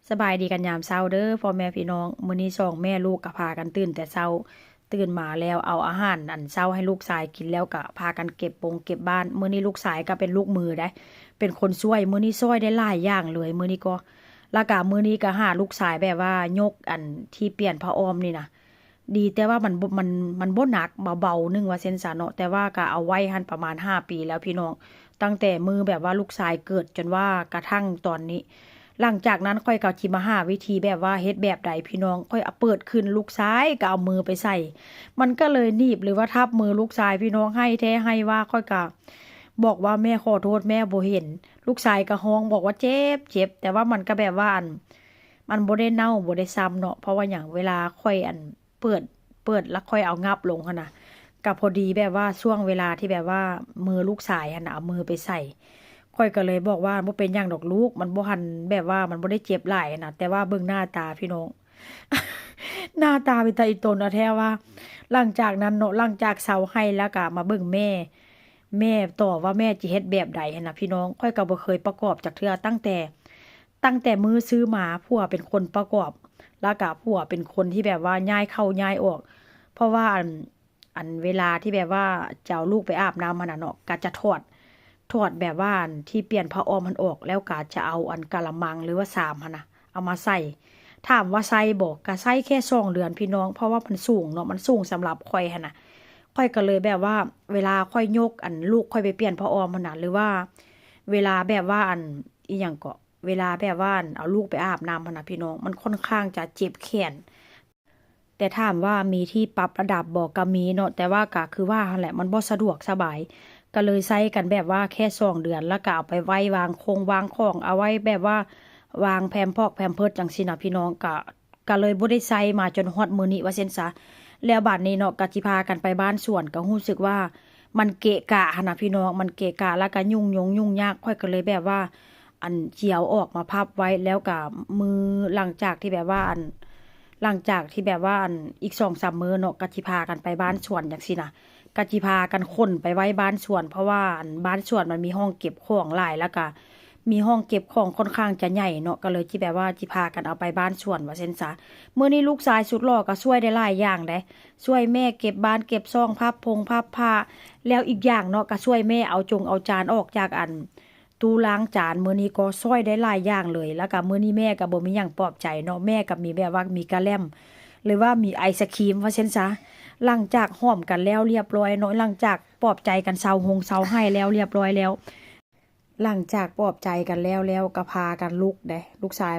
ສະບາຍດີກັນຍາມເຊົ້າເດີ້ພໍ່ແມ່ພີ່ນ້ອງ. ມື້ນີ້ສອງແມ່ລູກກໍພາກັນຕື່ນແຕ່ເຊົ້າ, ຕື່ນມາແລ້ວເອົາອາຫານອັນເຊົ້າໃຫ້ລູກຊາຍກິນ ແລ້ວກໍພາກັນເກັບບົງເກັບບ້ານ. ມື້ນີ້ລູກຊາຍກໍເປັນລູກມືໄດ໋ ເປັນຄົນຊ່ວຍ, ມື້ນີ້ຊ່ວຍໄດ້ຫຼາຍຢ່າງເລີຍມື້ນີ້ກໍ. ແລ້ວກໍມື້ນີ້ກໍຫາລູກຊາຍແບບວ່າຍົກອັນທີ່ປ່ຽນຜ້າອ້ອມນີ້ນະ, ດີແຕ່ວ່າມັນບໍ່ ມັນ ມັນບໍ່ໜັກ, ເບົາໆໜຶ່ງວ່າຊັ້ນຊະເນາະ, ແຕ່ວ່າກໍເອົາໄວ້ຫັ້ນປະມານຫ້າປີແລ້ວພີ່ນ້ອງ, ຕັ້ງແຕ່ມື້ແບບວ່າລູກຊາຍເກີດຈົນວ່າກະທັ່ງຕອນນີ້. ຫຼັງຈາກນັ້ນຂ້ອຍກໍຊິມາຫາວິທີແບບວ່າເຮັດແບບໃດພີ່ນ້ອງ, ຂ້ອຍເອົາເປີດຂຶ້ນ ລູກຊາຍກໍເອົາມືໄປໃສ່, ມັນກໍເລີຍໜີບ ຫຼືວ່າທັບມືລູກຊາຍພີ່ນ້ອງ, ໄຫ້ແທ້ໄຫ້ວ່າ. ຂ້ອຍກໍບອກວ່າ ແມ່ຂໍໂທດ ແມ່ບໍ່ເຫັນ, ລູກຊາຍກໍຮ້ອງບອກວ່າເຈັບ ເຈັບ, ແຕ່ວ່າມັນກໍແບບວ່າອັນ ມັນບໍ່ໄດ້ເນົ່າບໍ່ໄດ້ຊ້ຳເນາະ. ເພາະວ່າຫຍັງ ເວລາຂ້ອຍອັນ ເປີດ ເປີດແລ້ວຂ້ອຍເອົາຫງັບລົງຫັ້ນນະ, ກໍພໍດີແບບວ່າຊ່ວງເວລາທີ່ແບບວ່າມືລູກຊາຍຫັ້ນນະ ເອົາມືໄປໃສ່. ຂ້ອຍກໍເລີຍບອກວ່າ ບໍ່ເປັນຫຍັງດອກລູກ, ມັນບໍ່ທັນ ແບບວ່າມັນບໍ່ໄດ້ເຈັບຫຼາຍນະ, ແຕ່ວ່າເບິ່ງໜ້າຕາພີ່ນ້ອງ ໜ້າຕາເປັນຕາອີ່ຕົນເອົາແທ້ວ່າ. ຫຼັງຈາກນັ້ນເນາະ ຫຼັງຈາກເຊົາໄຫ້ແລ້ວກໍມາເບິ່ງແມ່, ແມ່ຕໍ່ວ່າແມ່ຈະເຮັດແບບໃດຫັ້ນນະພີ່ນ້ອງ. ຂ້ອຍກໍບໍ່ເຄີຍປະກອບຈັກເທື່ອ, ຕັ້ງແຕ່ ຕັ້ງແຕ່ມື້ຊື້ມາ ຜົວເປັນຄົນປະກອບ, ແລ້ວກະຜົວເປັນຄົນທີ່ແບບວ່າຍ້າຍເຂົ້າຍ້າຍອອກ. ເພາະວ່າອັນ ອັນເວລາທີ່ແບບວ່າຈະເອົາລູກໄປອາບນ້ຳຫັ້ນນະເນາະ, ກະຈະຖອດ ຖອດແບບວ່າອັນທີ່ປ່ຽນຜ້າອ້ອມຫັ້ນອອກ, ແລ້ວກະຈະເອົາອັນກະລະມັງ ຫຼືວ່າຊາມຫັ້ນນະ ເອົາມາໃສ່. ຖາມວ່າໃຊ້ບໍ່? ກະໃຊ້ແຄ່ສອງເດືອນພີ່ນ້ອງ, ເພາະວ່າມັນສູງເນາະ, ມັນສູງສຳລັບຂ້ອຍຫັ້ນນະ. ຂ້ອຍກໍເລີຍແບບວ່າ ເວລາຂ້ອຍຍົກອັນລູກຂ້ອຍໄປປ່ຽນຜ້າອ້ອມຫັ້ນນະ ຫຼືວ່າເວລາແບບວ່າອັນ ອີ່ຫຍັງເກາະ ເວລາແບບວ່າ ອັນ ເອົາລູກໄປອາບນ້ຳຫັ້ນນະພີ່ນ້ອງ, ມັນຄ່ອນຂ້າງຈະເຈັບແຂນ. ແຕ່ຖາມວ່າມີທີ່ປັບລະດັບບໍ່? ກໍມີເນາະ, ແຕ່ວ່າກໍຄືວ່າຫັ້ນແຫຼະ, ມັນບໍ່ສະດວກສະບາຍ. ກໍເລີຍໃຊ້ກັນແບບວ່າແຄ່ສອງເດືອນ, ແລ້ວກໍເອົາໄປໄວ້ວາງຄົງວາງຂອງ, ເອົາໄວ້ແບບວ່າວາງແພມພອກແພມເພີດຈັ່ງຊີ້ນະພີ່ນ້ອງ. ກໍ ກໍເລີຍບໍ່ໄດ້ໃຊ້ມາຈົນຮອດມື້ນີ້ວ່າຊັ້ນຊະ. ແລ້ວບາດນີ້ເນາະ ກໍຊິພາກັນໄປບ້ານສວນ, ກໍຮູ້ສຶກວ່າມັນເກະກະຫັ້ນນະພີ່ນ້ອງ, ມັນເກະກະ ແລ້ວກໍຫຍຸ້ງຍົງຫຍຸ້ງຍາກ. ຂ້ອຍກໍເລີຍແບບວ່າ ອັນ ຊິເອົາອອກມາພັບໄວ້, ແລ້ວກໍມື້ຫຼັງຈາກທີ່ແບບວ່າ ອັນ ຫຼັງຈາກທີ່ແບບວ່າ ອັນ ອີກສອງສາມມື້ເນາະ ກໍຊິພາກັນໄປບ້ານສວນຈັ່ງຊີ້ນະ, ກໍຊິພາກັນຂົນໄປໄວ້ບ້ານສວນ. ເພາະວ່າ ອັນ ບ້ານສວນມັນມີຫ້ອງເກັບຂອງຫຼາຍ, ແລ້ວກໍມີຫ້ອງເກັບຂອງຄ່ອນຂ້າງຈະໃຫຍ່ເນາະ, ກໍເລີຍຊິແບບວ່າຊິພາກັນເອົາໄປບ້ານສວນວ່າຊັ້ນຊະ. ມື້ນີ້ລູກຊາຍສຸດຫຼໍ່ກໍຊ່ວຍໄດ້ຫຼາຍຢ່າງເດ້, ຊ່ວຍແມ່ເກັບບ້ານເກັບຊ່ອງ, ພັບພົງພັບຜ້າ, ແລ້ວອີກຢ່າງເນາະ ກໍຊ່ວຍແມ່ເອົາຈົງເອົາຈານອອກຈາກ ອັນ ຕູ້ລ້າງຈານ. ມື້ນີ້ກໍຊ່ອຍໄດ້ຫຼາຍຢ່າງເລີຍ, ແລ້ວກໍມື້ນີ້ແມ່ກໍບໍ່ມີຫຍັງປອບໃຈເນາະ, ແມ່ກໍມີແບບວ່າມີກະແລັມ ຫຼືວ່າມີໄອສະຄຣີມວ່າຊັ້ນຊະ. ຫຼັງຈາກຫອມກັນແລ້ວລຽບຮ້ອຍເນາະ, ຫຼັງຈາກປອບໃຈກັນເຊົາໂຮງເຊົາໄຫ້ແລ້ວລຽບຮ້ອຍແລ້ວ, ຫຼັງຈາກປອບໃຈກັນແລ້ວ ແລ້ວກໍພາກັນລຸກເດ້, ລູກຊາຍ